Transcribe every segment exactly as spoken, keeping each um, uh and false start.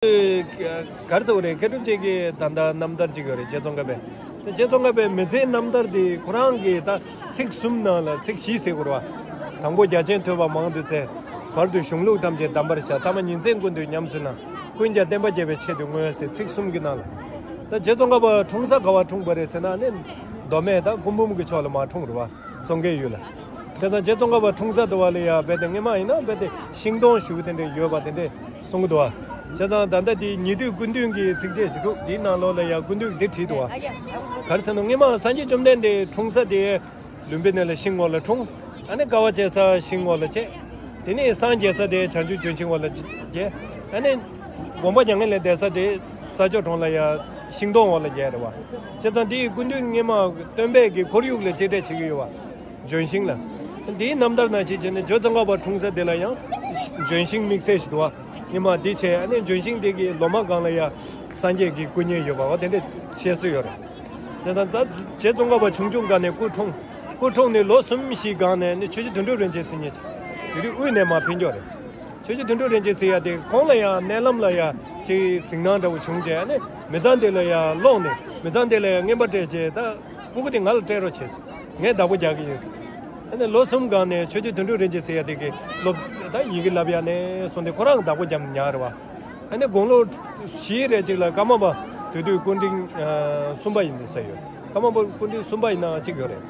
ག་རེ་ཟེར་དགོས་རེད། མཁས་གྲུབ་རྗེ་གི་ད་ལྟ་རྣམ་ཐར་ཅིག་ཡོད་རེད། རྗེ་ཙོང་ཁ་པའི། རྗེ་ཙོང་ཁ་པའི་མི་ཚེའི་རྣམ་ཐར་དེ་ཁོ་རང་གི་ད་ཚིག་གསུམ་ནང་ལ་ཚིག་བཞི་ཟེར་དགོས་རེད་བ། དང་པོ་རྒྱ་ཆེན་ཐོས་པ་མང་དུ་བཙལ། བར་དུ་གཞུང་ལུགས་ཐམས་ཅད་གདམས་པར་ཤར། ཐ་མ་ཉིན་མཚན་ཀུན་ཏུ་ཉམས་སུ་བླངས། ཀུན་ཀྱང་བསྟན་པ་རྒྱས་པའི་ཆེད་དུ་བསྔོས་ཟེར་ཚིག་གསུམ་གྱི་ནང་ལ། ད་རྗེ་ཙོང་ཁ་པ་འཁྲུངས་ས་ག་བ་འཁྲུངས་པ་རེད་ཟེར་ན་ནི། མདོ་སྨད་ད་སྐུ་འབུམ་གྱི་ཕྱོགས་ལ་མར་འཁྲུངས་རེད་བ། ཙོང་ཁའི་ཡུལ་ལ། བྱས་ཙང་རྗེ་ཙོང་ཁ་པ་འཁྲུངས་ས་དུ་བ་ལ་ཡ་རྦད་དེ་སྔོན་མ་ཡིན་ན་རྦད་དེ་ཤིང་སྡོང་ཞུ་གི་དེ་འདྲ་ཡོད་པ་དེ་འདྲ་གསུང་གི་འདུག་བ། བྱས་ཙང་ད་ལྟ་དེ་ཉེ་དུས་ཀུན་བཏུས་ཀྱི་ཚིགས་བཅད་ཞུ་དྲུག་དེའི་ནང་ལོགས་ལ་ཡ་ཀུན་བཏུས་འདི་བྲིས་འདུག་བ། ག་རེ་ཟེར་ན་སྔོན་མ་སངས་རྒྱས་བཅོམ་ལྡན་འདས་འཁྲུངས་ས་དེ་ལུམ་བི་ནི་ལ་ཤིང་ངོས་ལ་འཁྲུངས། ཨ་ནི་དཀའ་བ་སྤྱད་ས་ཤིང་ངོས་ལ་སྤྱད། དེ་ནས་སངས་རྒྱས་ས་དེ་བྱང་ཆུབ་ལྗོན་ཤིང་འོག་ལ་རྒྱས། ཨ་ནི་དགོངས་པ་མྱ་ངན་ལས་འདས་ས་དེ་རྩྭ་མཆོག་གྲོང་ལ་ཡ་ཤིང་སྡོང་འོག་ལ་རྒྱས་རེད་བ། བྱས་ཙང་དེའི་ཀུན་བཏུས་སྔོན་མ་སྟོན་པའི་གི་ཁོར་ཡུག་ལ་གཅེས་སྤྲས་བྱེད་ཀྱི་ཡོད་བ། ལྗོན་ཤིང་ལ། དེའི་རྣམ་ཐར་ནང་བཞིན་བྱས་ནས་རྗེ་ཙོང་ཁ་པ་འཁྲུངས་ས་དེ་ལ་ཡང་ལྗོན་ཤིང་དམིགས་བསལ་ཞིག་འདུག་བ། སྔོན་མ་འདི་བྱས་ཨ་ནི་ལྗོན་ཤིང་དེ་གི་ལོ་མ་སྒང་ལ་ཡ་སངས་རྒྱས་ཀྱི་སྐུ་བརྙན་ཡོད་པ་འོ་དེ་འདྲ་བཤད་སྲོལ་ཡོད་རེད། བྱས་ཙང་ད་རྗེ་ཙོང་ཁ་པ་ཆུང་ཆུང་སྒང་ནས་སྐུ་འཁྲུངས། སྐུ་འཁྲུངས་ནས་ལོ་གསུམ་བཞིའི་སྒང་ནས་ནི་ཆོས་རྗེ་དོན་གྲུབ་རིན་ཆེན་ཟེར་མཁན་ཅིག་དེ་དུས་དབུས་ནས་མར་ཕེབས་མགྱོགས་རེད། ཆོས་རྗེ་དོན་གྲུབ་རིན་ཆེན་ཟེར་ཡ་དེ་ཁོང་ལ་ཡང་མནལ་ལམ་ལ་ཡ་ཅིག་གཟིགས་སྣང་འདྲ་བོ་བྱུང་རྗེས་ནི་མི་ཚང་དེ་ལ་ཡ་ལོག་ནས་མི་ཚང་དེ་ལ་ཡ་རྔན་པ་སྤྲད་རྗེས་ད་སྤུ་གུ་དེ་ང་ལ་སྤྲད་རོགས་བྱས་སོང་། ངས་བདག་པོ་རྒྱག་གི་ཡིན། ཨ་ནི་ལོ་གསུམ་སྒང་ནས་ཆོས་རྗེ་དོན་གྲུབ་རིན་ཆེན་ཟེར་ཡ་དེ་གི་སློབ་ད་ཡི་གེ་བསླབ་ཡ་ནས་སོང་སྟེ་ཁོ་རང་བདག་པོ་བརྒྱབ་ནས་ཉར་བ། ཨ་ནི་དགུང་ལོ་བཞི་རེ་གཅིག་ལ་ཀརྨ་པ་དེ་དུས་སྐུ་ཕྲེང་ཨ་གསུམ་པ་ཡིན་འདུག་ས་ཡོད། ཀརྨ་པ་སྐུ་ཕྲེང་གསུམ་པ་ཡིན་ནའང་གཅིག་ཡོད་རེད།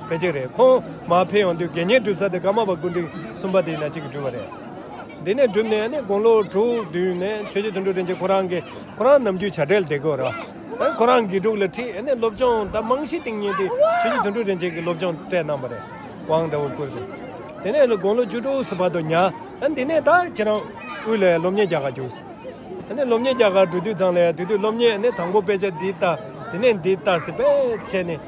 ཕལ་ཆེར་རེད། ཁོང་མར་ཕེབས་ཡོང་དུས་དགེ་བསྙེན་སྒྲུབ་ས་དེ་ཀརྨ་པ་སྐུ་ཕྲེང་གསུམ་པ་དེ་ཡིན་ན་གཅིག་གིས་གྲུབ་པ་རེད། དེ་ནས་གྲུབ་ནས་ཨ་ནི་དགུང་ལོ་དྲུག་བདུན་ནས་ཆོས་རྗེ་དོན་གྲུབ་རིན་ཆེན་ཁོ་རང་གི་ཁོ་རང་ནམ་རྒྱུན་བྱ་བྲལ་བསྡད་ཀྱི་ཡོད་རེད། ཨ་ནི་ཁོ་རང་དགེ་ཕྲུག་ལ་ཁྲིད་ཨ་ནི་སློབ་སྦྱོང་ད་རྨང་གཞི་བཏིང་མཁན་དེ་ཆོས་རྗེ་དོན་གྲུབ་རིན་ཆེན་གྱིས་སློབ་སྦྱོང་སྤྲད་གནང་བ་རེད། དབང་འདྲ་བོ་བསྐུར་ཏེ། དེ་ནས་ལོ་དགུང་ལོ་བཅུ་དྲུག་ཙམ་བར་དུ་ཉར། ཨ་ནི་དེ་ནས་ད་ཁྱེད་རང་དབུས་ལ་སློབ་གཉེར་རྒྱག་ག་རྒྱུགས། ཨ་ནི་སློབ་གཉེར་རྒྱག་གར་འགྲོ་དུས་ཙང་ལ་ཡ་དེ་དུས་སློབ་གཉེར་ཨ་ནི་དང་པོ་དཔེ་ཆ་འདི་ལྟ། དེ་ནས་འདི་ལྟ་ཟེར་དཔེ་བྱས་ནས་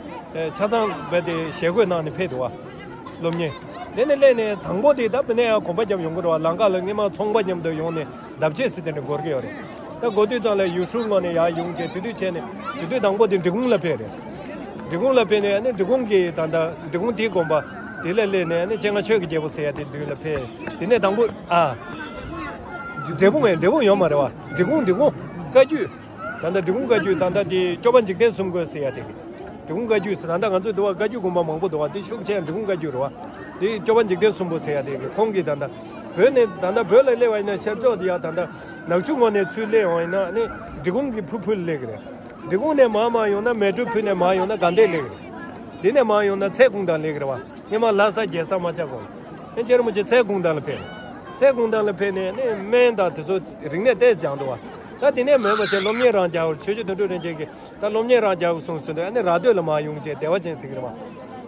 ཆ་ཚང་རྦད་དེ་ཞལ་བཀོད་གནང་ནས་ཕེབས་འདུག་བ། སློབ་གཉེར། དེ་ནས་སླེབས་ནས་དང་པོ་དེ་ད་དཔེར་ན་ཡང་གོམ་པ་བརྒྱབ་ཡོང་གི་རེད་བ། ལམ་ཁ་ལ་སྔོན་མ་ཚོང་པ་མཉམ་དུ་ཡོང་ནས་འདབ་ཆས་ཟེར་དེ་འདྲ་འགོར་གི་ཡོད་རེད། ད་འགོར་དུས་ཙང་ལ་ཡུས་ཧྲུའུ་ངོས་ནས་ཡར་ཡོང་བྱས་དེ་དུས་བྱས་ནས་དེ་དུས་དང་པོ་དེ་འབྲི་གུང་ལ་ཕེབས་རེད། འབྲི་གུང་ལ་ཕེབས་ནས་ཨ་ནི་འབྲི་གུང་གི་ད་ལྟ་འབྲི་གུང་དེའི་དགོན་པ་དེ་ལ་སླེབས་ནས་ཨ་ནི་སྤྱན་སྔ་ཆོས་ཀྱི་རྒྱལ་པོ་ཟེར་ཡ་དེ་མདུན་ལ་ཕེབས། དེ་ནས་དང་པོ་ཨ། འབྲས་སྤུངས་ཨེ། འབྲས་སྤུངས་ཡོད་མ་རེད་བ། འབྲས་སྤུངས་འབྲས་སྤུངས་བཀའ་བརྒྱུད། ད་ལྟ་འབྲི་གུང་བཀའ་བརྒྱུད་ད་ལྟ་དེ་སྐྱོབ་པ་འཇིག་རྟེན་གསུམ་མགོན་ཟེར་ཡ་དེ་གི། འབྲི་གུང་བཀའ་བརྒྱུད་ཟེར་ད་ལྟ་ང་ཚོ་འདི་བ་བཀའ་བརྒྱུད་དགོན་པ་མང་པོ་འདུག་བ། དེ་ཤུགས་ཆེ་འབྲི་གུང་བཀའ་བརྒྱུད་རེད་བ། དེ་སྐྱོབ་པ་འཇིག་རྟེན་གསུམ་པོ་ཟེར་ཡ་དེ་གི་ཁོང་གིས་ད་ལྟ་བོད་ནས་ད་ལྟ་བོད་ལ་སླེབས་པ་ཡིན་ན་ཤར་ཕྱོགས་དེ་ཡ་ད་ལྟ་ནག་ཆུ་ངོས་ནས་ཚུར་སླེབས་ཡོང་ཡིན་ན་ནི་འབྲི་གུང་གི་ཕུ་ཕུ་ལ་སླེབས་གི་རེད། འབྲི་གུང་ནས་མར་མར་ཡོང་ན་མལ་གྲོ་ཕུ་ནས་མར་ཡོང་ན་དགའ་ལྡན་སླེབས་གི་རེད། དེ་ནས་མར་ཡོང་ན་ཚལ་གུང་ཐང་སླེབས་གི་རེད་བ། སྔོན་མ་ལྷ་ས་རྒྱལ་ས་མ་ཆགས་གོང་། ཨེ་རྗེ་རིན་པོ་ཆེ་ཚལ་གུང་ཐང་ལ་ཕེབས། ཚལ་གུང་ཐང་ལ་ཕེབས་ནས་ནི་སྨན་དང་དེ་ཚོ་རིག་གནས་ཏོག་ཙམ་སྦྱངས་འདུག་བ། ད་དེ་ནས་མེད་པ་བྱས་སློབ་གཉེར་རང་རྒྱག་དགོས། ཆོས་རྗེ་དོན་གྲུབ་རིན་ཆེན་གྱིས་ད་སློབ་གཉེར་རང་རྒྱག་དགོས་གསུངས་ཟིན་དུས་ཨ་ནི་ར་སྟོད་ལ་མར་ཡོང་བྱས་བདེ་བ་ཅན་ཟེར་གྱི་རེད་བ།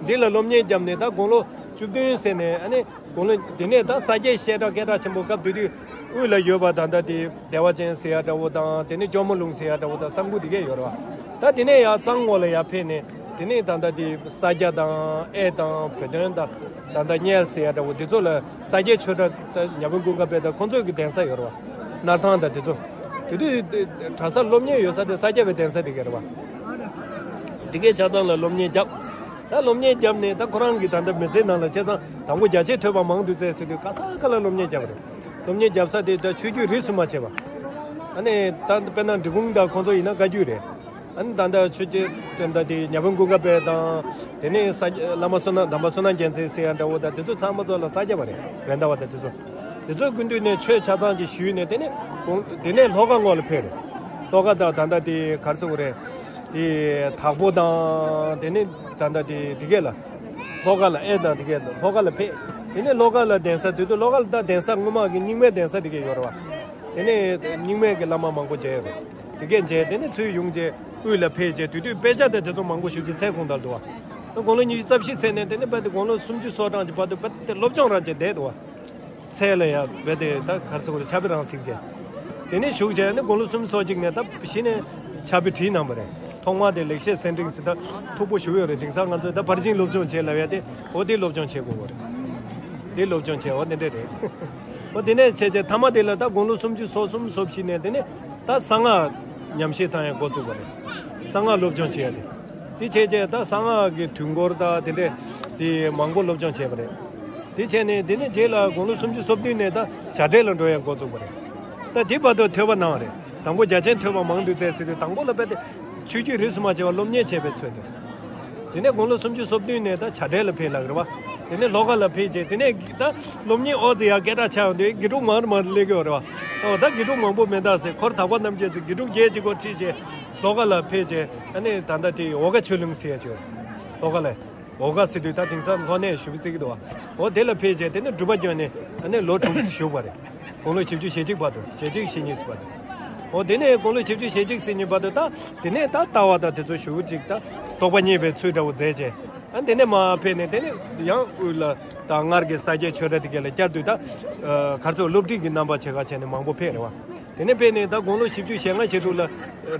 འདི་ལ་སློབ་གཉེར་བརྒྱབ་ནས་ད་དགུང་ལོ་བཅུ་བདུན་ཟེར་ནས་ཨ་ནི་དགུང་ལོ་དེ་ནས་ད་ས་སྐྱའི་བཤད་གྲྭ་སྐད་གྲགས་ཆེན་པོ་སྐབས་དེ་དུས་དབུས་ལ་ཡོད་པ་ད་ལྟ་དེ་བདེ་བ་ཅན་ཟེར་ཡ་འདྲ་བོ་དང་དེ་ནས་སྐྱོར་མོ་ལུང་ཟེར་ཡ་འདྲ་བོ་དང་ས་འགུ་དེ་གས་ཡོད་རེད་བ། ད་དེ་ནས་ཡར་གཙང་ངོས་ལ་ཡར་ཕེབས་ནས་དེ་ནས་ད་ལྟ་དེ་ས་སྐྱ་དང་ཨེ་དང་བོད་དོན་དང་ད་ལྟ་གཉལ་ཟེར་ཡ་འདྲ་བོ་དེ་ཚོ་ལ་ས་སྐྱའི་ཆོས་གྲྭ་ད་ཉ་དབོན་ཀུན་དགའ་དཔལ་དང་ཁོང་ཚོས་ཀྱི་གདན་ས་ཡོད་རེད་བ། སྣར་ཐང་དང་དེ་ཚོ། དེ་དུས་གྲྭ་ས་སློབ་གཉེར་ཡོད་ས་དེ་ས་སྐྱ་པའི་གདན་ས་དེ་གས་རེད་བ། དེ་གས་ཆ་ཚང་ལ་སློབ་གཉེར་བརྒྱབ། ད་སློབ་གཉེར་བརྒྱབ་ནས་ད་ཁོ་རང་གི་ད་ལྟ་མི་ཚེའི་ནང་ལ་བྱས་ཙང་དང་པོ་རྒྱ་ཆེའི་ཐོས་པ་མང་དུ་བཙལ་ཟེར་དུས་ག་ས་ག་ལ་སློབ་གཉེར་བརྒྱབ་པ་རེད། སློབ་གཉེར་བརྒྱབ་ས་དེ་ད་ཆོས་བརྒྱུད་རིས་སུ་མ་ཆད་པ། ཨ་ནི་ད་དཔེར་ན་འབྲི་གུང་དང་ཁོང་ཚོ་ཡིན་ན་བཀའ་བརྒྱུད་རེད། ཨ་ནི་ད་ལྟ་ཆོས་རྗེ་དོན་ད་དེ་ཉ་དབོན་ཀུན་དགའ་དཔལ་དང་དེ་ནས་ས་བླ་མ་བསོད་ནམས་དམ་པ་བསོད་ནམས་རྒྱལ་མཚན་ཟེར་ཡ་འདྲ་བོ་དང་དེ་ཚོ་ཚང་མ་ཚོ་ལ་ས་སྐྱ་པ་རེད། རེད་མདའ་བ་དང་དེ་ཚོ། དེ་ཚོའི་སྐུ་མདུན་ནས་ཆོས་ཆ་ཚང་ཅིག་ཞུས་ནས་དེ་ནས་དགོང་དེ་ནས་ལྷོ་ཁ་ངོས་ལ་ཕེབས་རེད། ལྷོ་ཁ་དང་ད་ལྟ་དེ་ག་རེ་ཟེར་དགོས་རེད། དེ་དྭགས་པོ་དང་དེ་ནས་ད་ལྟ་དེ་དེ་གས་ལ། ལྷོ་ཁ་ལ་ཨེ་དང་དེ་གས་ལ་ལྷོ་ཁ་ལ་ཕེབས། དེ་ནས་ལྷོ་ཁ་ལ་གདན་ས་དེ་དུས་ལྷོ་ཁ་ལ་ད་གདན་ས་སྔོན་མ་གི་རྙིང་མའི་གདན་ས་དེ་གས་ཡོད་རེད་བ། དེ་ནས་རྙིང་མའི་གི་བླ་མ་མང་པོ་མཇལ་ཡོད་རེད། དེ་གས་མཇལ་དེ་ནས་ཚུར་ཡོང་རྗེས་དབུས་ལ་ཕེབས་རྗེས་དེ་དུས་དཔེ་ཆ་དང་དེ་ཚོ་མང་པོ་ཞིག་ཅིག་ཚལ་གུང་ཐང་འདུག་བ། དགུང་ལོ་ཉི་ཤུ་རྩ་བཞི་ཚད་ནས་དེ་ནས་རྦད་དེ་དགུང་ལོ་སུམ་ཅུ་སོ་གྲངས་ཀྱི་བར་དུ་རྦད་དེ་སློབ་སྦྱོང་རང་བྱས་བསྡད་འདུག་བ། ཚལ་ལ་ཡ་རྦད་དེ་ད་ག་རེ་ཟེར་དགོས་རེད། ཕྱག་དཔེ་རང་གཟིགས་བྱས། དེ་ནས་བཞུགས་བྱས་ནས་དགུང་ལོ་སུམ་ཅུ་སོ་གཅིག་ནས་ད་གཞི་ནས་ཕྱག་དཔེ་བྲིས་གནང་བ་རེད། ཐོག་མར་དེ་ལེགས་བཤད་གསེར་ཕྲེང་ཟེར་ད་མཐུག་པོ་ཞེ་པོ་ཡོད་རེད། དེང་སང་ང་ཚོས་ད་ཕར་ཕྱིན་སློབ་སྦྱོང་བྱེད་ལབ་ཡ་དེ་འོ་དེ་སློབ་སྦྱོང་བྱེད་དགོས་པ་རེད། དེ་སློབ་སྦྱོང་བྱས་འོ་དེ་འདྲ་རེད། འོ་དེ་ནས་བྱས་རྗེས་མཐའ་མ་དེ་ལ་ད་དགུང་ལོ་སུམ་ཅུ་སོ་གསུམ་སོ་བཞི་ནས་དེ་ནས་ད་གསང་སྔགས་ཉམས་བཞེས་བཏང་ཡ་འགོ་བཙུགས་པ་རེད། གསང་སྔགས་སློབ་སྦྱོང་བྱེད་ཡ་དེ། དེ་བྱས་རྗེས་ད་གསང་སྔགས་ཀྱི་དུས་འཁོར་དང་དེ་འདྲས་དེ་མང་པོ་སློབ་སྦྱོང་བྱས་པ་རེད། དེ་བྱས་ནས་དེ་ནས་རྗེས་ལ་དགུང་ལོ་སུམ་ཅུ་སོ་བདུན་ནས་ད་བྱ་བྲལ་ལ་འགྲོ་ཡ་འགོ་བཙུགས་པ་རེད། ད་དེ་བར་དུ་ཐོས་པ་གནང་བ་རེད། དང་པོ་རྒྱ་ཆེན་ཐོས་པ་མང་དུ་བཙལ་ཟེར་དུས་དང་པོ་ལ་རྦད་དེ་ཆོས་བརྒྱུད་རིས་སུ་མ་ཆད་པ་སློབ་གཉེར་བྱས་པའི་ཚོད་དུ། དེ་ནས་དགུང་ལོ་སུམ་ཅུ་སོ་བདུན་ནས་ད་བྱ་བྲལ་ལ་ཕེབས་ལབ་རེད་བ། དེ་ནས་ལྷོ་ཁ་ལ་ཕེབས་རྗེས་དེ་ནས་ད་སློབ་གཉེར་ཨོ་ཙི་ཡ་སྐད་གྲགས་ཆགས་ཡོང་དུས་དགེ་ཕྲུག་མང་རུ་མང་རུ་སླེབས་ཀྱི་ཡོད་རེད་བ། ཨོ་ད་དགེ་ཕྲུག་མང་པོ་མེད་ད་ཟེར་འཁོར་དག་པ་རྣམ་རྒྱལ་ཚོས་དགེ་ཕྲུག་བརྒྱད་ཅིག་སྐོར་ཁྲིད་བྱས་ལྷོ་ཁ་ལ་ཕེབས་རྗེས་ཨ་ནི་ད་ལྟ་དེ་འོ་ཀ་ཆོས་གླིང་ཟེར་ཡ་ཅིག་ཡོད་རེད། ལྷོ་ཁ་ལ། འོ་ཀ་ཟེར་དུས་ད་དེང་སང་ལྷོ་ནས་ཞུ་བ་བརྩི་གི་འདུག་བ། འོ་དེ་ལ་ཕེབས་རྗེས་དེ་ནས་སྒྲུབ་པ་བསྐྱངས་ནས་ཨ་ནི་ལོ་དྲུག་བཞུགས་པ་རེད། དགུང་ལོ་བཞི་བཅུ་ཞེ་གཅིག་བར་དུ་ཞེ་གཅིག་ཞེ་གཉིས་བར་དུ། འོ་དེ་ནས་དགུང་ལོ་བཞི་བཅུ་ཞེ་གཅིག་ཞེ་གཉིས་བར་དུ་ད་དེ་ནས་ད་ལྟ་བ་ད་དེ་ཚོ་ཞུ་ཅིག་ད་རྟོགས་པ་བརྙེས་པའི་ཚུལ་འདྲ་བོ་མཛད་རྗེས་ཨ་དེ་ནས་མར་ཕེབས་ནས་དེ་ནས་ཡང་དབུས་ལ་ད་སྔར་གྱི་ས་སྐྱའི་ཆོས་གྲྭ་དེ་ག་ལ་བསྐྱར་དུ་ད་ག་ཚོད་སློབ་ཁྲིད་ཀྱི་རྣམ་པ་བྱེད་ག་བྱས་ནས་མང་པོ་ཕེབས་རེད་བ། དེ་ནས་ཕེབས་ནས་ད་དགུང་ལོ་བཞི་བཅུ་ཞེ་ལྔ་ཞེ་དྲུག་ལ་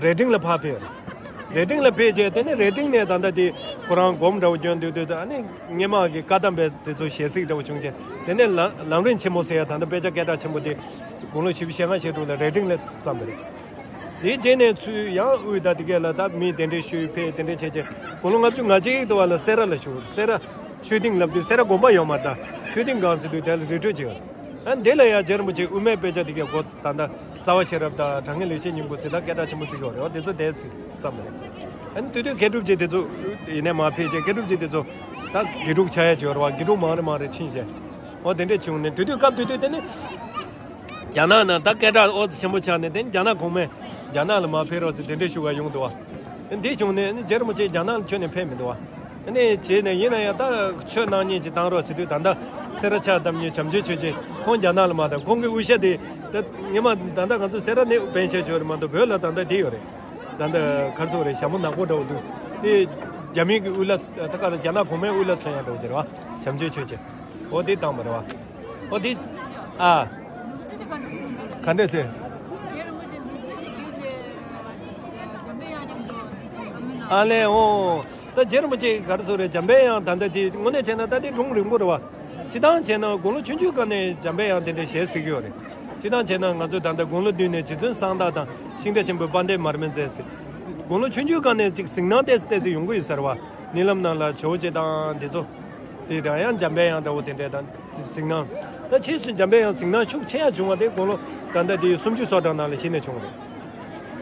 རྭ་སྒྲེང་ལ་ཕར་ཕེབས། རྭ་སྒྲེང་ལ་ཕེབས་རྗེས་དེ་ནས་རྭ་སྒྲེང་ནས་ད་ལྟ་དེ་ཁོ་རང་སྒོམ་འདྲ་བོ་སྐྱོན་དུས་དུས་ད་ནི་སྔས་མ་གི་བཀའ་གདམས་པའི་དེ་ཚོ་ཞལ་གཟིགས་འདྲ་བོ་བྱུང་རྗེས་དེ་ནས་ལམ་ལམ་རིམ་ཆེན་མོ་ཟེར་ཡ་ད་ལྟ་དཔེ་ཆ་སྐད་གྲགས་ཆེན་པོ་དེ་དགུང་ལོ་བཞི་བཅུ་ཞེ་ལྔ་ཞེ་དྲུག་ལ་རྭ་སྒྲེང་ལ་བརྩམས་པ་རེད། དེའི་རྗེས་ནས་ཚུར་ཡང་དབུས་ད་དེ་གས་ལ་ད་མི་གདན་འདྲེན་ཞུས་ཕེབས་གདན་འདྲེན་བྱས་རྗེས་དགུང་ལོ་ལྔ་བཅུ་ང་གཅིག་དུ་བ་ལ་སེ་ར་ལ་བཞུགས། སེ་ར་ཆོས་སྡིངས་ལབ་དུས་སེ་ར་དགོན་པ་ཡོད་མ་རེད། ད་ཆོས་སྡིངས་སྒང་ཟེར་དུས་དེ་ལ་རི་ཁྲོད་ཅིག་ཡོད། ཨ་ནི་དེ་ལ་ཡང་རྗེ་རིན་པོ་ཆེ་དབུ་མའི་དཔེ་ཆ་དེ་གའི་སྒོ་ད་ལྟ་རྩ་བ་ཤེས་རབ་དང་དྲང་ངེས་ལེགས་བཤད་སྙིང་པོ་ཟེར་ད་སྐད་གྲགས་ཆེན་པོ་ཅིག་ཡོད་རེད་བ། དེ་ཚོ་དེ་ཚིག་ཙམ་རེད། ཨ་ནི་དེ་དུས་མཁས་གྲུབ་རྗེ་དེ་ཚོ་ཡིན་ནའི་མ་ཕེབས་རྗེས་མཁས་གྲུབ་རྗེ་དེ་ཚོ་ད་དགེ་ཕྲུག་ཆགས་ཡ་ཅིག་ཡོད་རེད་བ། དགེ་ཕྲུག་མང་རེ་མང་རེ་ཕྱིན་རྗེས་འོ་དེ་འདྲས་བྱུང་ནས་དེ་དུས་སྐབས་དེ་དུས་དེ་ནི་རྒྱ་ནག་ནང་ད་སྐད་གྲགས་ཨོ་ཙི་ཆེན་པོ་ཆགས་ནས་དེ་ནི་རྒྱ་ནག་གོང་མས་རྒྱ་ནག་ལ་མ་ཕེབས་རོགས་ཟེར་དེ་འདྲས་ཞུ་ག་ཡོང་འདུག་བ། འདི་བྱུང་ནས་ནི་རྗེ་རིན་པོ་ཆེ་རྒྱ་ནག་ལ་ཁྱོན་ནས་ཕེབས་མི་འདུག་བ། ནས་བྱས་ནས་ཡིན་ན་ཡང་ད་ཆོས་གནང་མཁན་ཅིག་བཏང་རོགས་ཟེར་དུས་ད་ལྟ་སེ་ར་ཕྱག་བཏབ་མཁན་བྱམས་ཆོས་ཆོས་རྗེ་ཁོང་རྒྱ་ནག་ལ་མ་བཏང་། ཁོང་གི་དབུ་ཞྭ་དེ་ད་ངས་མ་ད་ལྟ་ང་ཚོ་སེ་ར་ནས་པཎ་ཞྭ་ཅིག་ཡོད་རེད་མ་གཏོགས་བོད་ལ་ད་ལྟ་དེ་ཡོད་རེད། ད་ལྟ་ག་རེ་ཟེར་དགོས་རེད། ཞྭ་མོ་ནག་པོ་འདྲ་བོ་འདུག་དེ་རྒྱ་མི་གི་དབུ་བླ་ད་ག་རེ་རྒྱ་ནག་གོང་མའི་དབུ་བླ་མཚོན་ཡག་འདྲ་བོ་ཅིག་རེད་བ། བྱམས་ཆོས་ཆོས་རྗེ། འོ་དེ་བཏང་བ་རེད་བ། འོ་དེ། ཨ། ག་འདྲས་ཟེར། ཨ་ལས་འོ། ད་རྗེ་རིན་པོ་ཆེ་ག་རེ་ཟེར་དགོས་རེད། འཇམ་པའི་དབྱངས་ད་ལྟ་དེ་དངོས་གནས་བྱས་ན་ད་དེ་སྒྲུང་རིང་པོ་རེད་བ། སྤྱིར་བཏང་བྱས་ན་དགུང་ལོ་ཆུང་ཆུང་སྒང་ནས་འཇམ་པའི་དབྱངས་དེ་འདྲའི་ཞལ་གཟིགས་ཀྱི་ཡོད་རེད། སྤྱིར་བཏང་བྱས་ན་ང་ཚོ་ད་ལྟ་དགུང་ལོ་བདུན་ནས་རྗེ་བཙུན་གསང་བདག་དང་ཤིང་རྟ་ཆེན་པོའི་དཔལ་ལྡན་མར་མེ་མཛད་ཟེར། དགུང་ལོ་ཆུང་ཆུང་སྒང་ནས་ཅིག་གཟིགས་སྣང་ཏོག་ཙམ་ཏོག་ཙམ་ཡོང་གི་ཡོད་ས་རེད་བ། རྨི་ལམ་ནང་ལ་ཇོ་བོ་རྗེ་དང་དེ་ཚོ། དེ་དང་ཡང་འཇམ་པའི་དབྱངས་འདྲ་བོ་དེ་འདྲས་དང་གཟིགས་སྣང་། ད་ཕྱིས་སུ་འཇམ་པའི་དབྱངས་གཟིགས་སྣང་ཤུགས་ཆེ་ཡ་བྱུང་བ་དེ་དགུང་ལོ་ད་ལྟ་དེ་སུམ་ཅུ་སོ་གྲངས་ནང་ལ་གཞི་ནས་བྱུང་བ་རེད།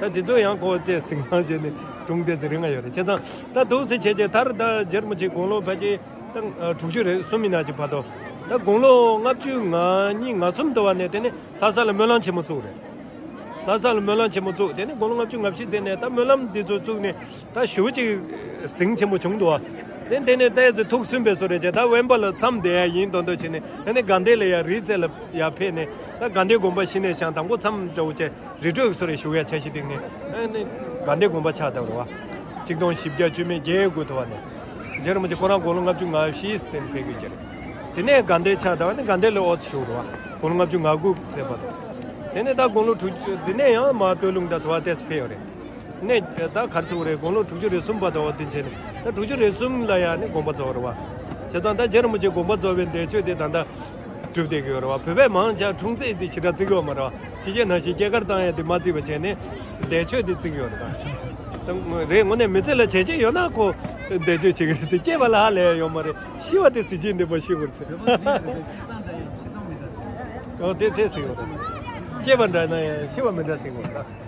ད་དེ་ཚོ་ཡང་ཁོ་དེ་གཟིགས་སྣང་བྱས་ནས་སྒྲུང་དེ་ཚོ་རིང་ང་ཡོད་རེད། བྱས་ཙང་ད་འདུག་སེ་བྱས་རྗེས་མཐར་ད་རྗེ་རིན་པོ་ཆེ་དགུང་ལོ་ཕལ་ཆེར་ད་དྲུག་ཅུ་རེ་གསུམ་ཡིན་ན་ཅིག་བར་དུ། ད་དགུང་ལོ་ལྔ་བཅུ་ང་གཉིས་ང་གསུམ་དུ་བ་ནས་དེ་ནས་ལྷ་ས་ལ་སྨོན་ལམ་ཆེན་མོ་བཙུགས་རེད། ལྷ་ས་ལ་སྨོན་ལམ་ཆེན་མོ་བཙུགས། དེ་ནས་དགུང་ལོ་ལྔ་བཅུ་ང་བཞི་ཚེས་ནས་ད་སྨོན་ལམ་འདི་ཚོ་བཙུགས་ནས་ད་ཞེ་པོ་ཅིག་ཟིང་ཆེན་པོ་བྱུང་འདུག་བ། དེ་དེ་ནས་ཏོག་ཙམ་ཐུགས་སུན་པའི་བཟོ་འདྲ་བྱས། ད་དབེན་པ་ལ་མཚམས་བསྡད་ཡ་ཡིན་མདོག་མདོག་བྱས་ནས་ཨ་ནི་དགའ་ལྡན་ལ་ཡ་རི་རྩེ་ལ་ཡ་ཕེབས་ནས་ད་དགའ་ལྡན་དགོན་པ་གཞི་ནས་བཞེངས། དང་པོ་མཚམས་འདྲ་བོ་བྱས་རི་ཁྲོད་སོ་རེ་བཞུགས་ཡ་འཆར་གཞི་བཏིང་ནས་ཨ་ནི་དགའ་ལྡན་དགོན་པ་ཕྱག་བཏབ་རེད་བ། ཆིག་སྟོང་བཞི་བརྒྱ་བཅུ་མེད་བརྒྱད་དགུ་དུ་བ་ནས། རྗེ་རིན་པོ་ཆེ་ཁོ་རང་དགུང་ལོ་ལྔ་བཅུ་ང་བཞི་སྟེང་ཕེབས་དགོས་ཀྱི་རེད། དེ་ནས་དགའ་ལྡན་ཕྱག་བཏབ་ནས་དགའ་ལྡན་ལ་ཨོ་ཙི་བཞུགས་རེད་བ། དགུང་ལོ་ལྔ་བཅུ་ང་དགུ་ཚེས་བར་དུ། དེ་ནས་ད་དགུང་ལོ་དྲུག་དེ་ནས་ཡང་མར་སྟོད་ལུང་དང་དུ་བ་ཏོག་ཙམ་ཕེབས་ཡོད་རེད། ནས་ད་ག་རེ་ཟེར་དགོས་རེད། དགུང་ལོ་དྲུག་ཅུ་རེ་གསུམ་བར་དུ་འོ་དེ་བྱས་ནས་ད་དྲུག་ཅུ་རེ་གསུམ་ལ་ཡང་ནི་དགོངས་པ་རྫོགས་རེད་བ། བྱས་ཙང་ད་རྗེ་རིན་པོ་ཆེ་དགོངས་པ་རྫོགས་པའི་འདས་མཆོད་དེ་ད་ལྟ་སྒྲུབ་བསྡད་ཀྱི་ཡོད་རེད་བ། བོད་པས་མང་ཆེ་འཁྲུངས་ཚེས་དེ་ཞེ་དྲག་བརྩི་གི་ཡོད་མ་རེད་བ། ཕྱི་རྒྱལ་ནང་བཞིན་སྐྱེས་སྐར་བཏང་ཡ་དེ་མ་བརྩི་བ་བྱས་ནས་འདས་མཆོད་དེ་བརྩི་གི་ཡོད་རེད་ད། ད་རེད། དངོས་གནས་མི་ཚེ་ལ་བྱས་རྗེས་ཡོད་ན་ཁོ་འདས་མཆོད་བྱེད་ཀྱི་རེད་ཟེར། སྐྱེས་པ་ལ་ཧ་ལས་ཡ་ཡོད་མ་རེད། ཤི་བ་དེ་གཟི་བརྗིད་ལྡན་པ་ཤི་དགོས་ཟེར། ཨོ་དེ་དེ་ཟེར་ཡོད་རེད། སྐྱེས་པ་འདྲ་ན་ཡང་ཤི་བ་མི་འདྲ་ཟེར་དགོས་རེད་ད།